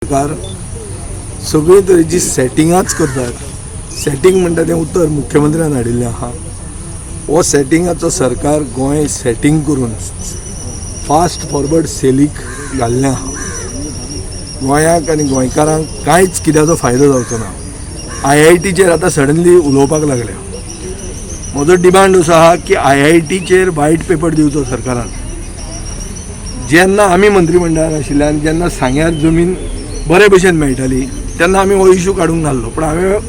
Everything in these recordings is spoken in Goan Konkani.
सरकार सगळे तरेची सेटिंगांच करतात. सेटींग म्हणटा तें उतर मुख्यमंत्र्यान हाडिल्लें आहा. हो सेटिंगाचो सरकार गोंय सेटींग करून फास्ट फॉरवर्ड सेलीक घाल्लें आहा. गोंयाक आनी गोंयकारांक कांयच कित्याचो फायदो जावचो ना. आयआयटीचेर आतां सडनली उलोवपाक लागल्या. म्हजो डिमांड असो आहा की आयआयटीचेर वायट पेपर दिवचो सरकारान. जेन्ना आमी मंत्रीमंडळान आशिल्ले आनी जेन्ना सांग्यार जमीन बरे भशेन मेळटाली, तेन्ना आमी हो इशू काडूंक नासलो, पूण हांवें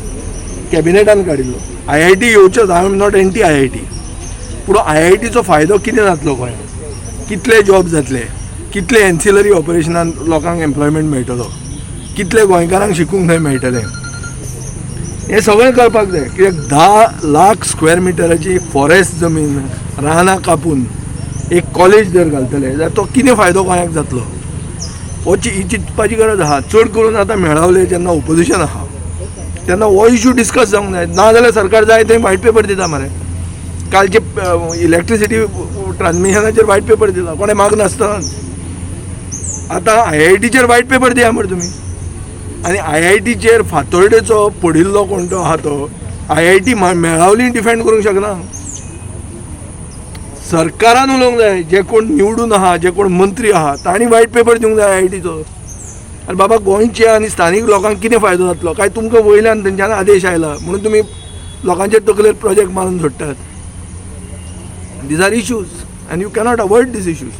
कॅबिनेटान काडिल्लो. IIT येवच्योच. I am not anti IIT, पूण आयआयटीचो फायदो कितें जातलो गोंयांत? कितले जॉब जातले? कितले एन्सिलरी ऑपरेशनान लोकांक एम्प्लॉयमेंट मेळटलो? कितले गोंयकारांक शिकूंक थंय मेळटलें? हें सगळें कळपाक जाय. कित्याक 10 लाख स्क्वेअर मिटराची फॉरेस्ट जमीन, रानां कापून एक कॉलेज जर घालतले जाल्यार तो कितें फायदो गोंयाक जातलो, हो ही चिंतपाची गरज आहा. चड करून आतां मेळावले जेन्ना ओपोजिशन आहा, तेन्ना हो इशू डिस्कस जावंक जाय. ना जाल्यार सरकार जाय थंय व्हायट पेपर दिता मरे. कालचे इलेक्ट्रिसिटी ट्रान्समिशनाचेर व्हायट पेपर दिला कोणें माग नासतना. आतां आयआयटीचेर व्हायट पेपर दिया मरे तुमी. आनी आयआयटीचेर फातोर्डेचो पडिल्लो कोण तो आहा, तो आयआयटी मेळावली डिफेंड करूंक शकना. सरकारान उलोवंक जाय. जे कोण निवडून आहा, जे कोण मंत्री आहा, तांणी व्हायट पेपर दिवंक जाय आयआयटीचो. आनी बाबा, गोंयचे आनी स्थानीक लोकांक कितें फायदो जातलो? काय तुमकां वयल्यान थंयच्यान आदेश आयला म्हणून तुमी लोकांचे तकलेर प्रोजेक्ट मारून सोडटात? These are issues and you cannot avoid these issues.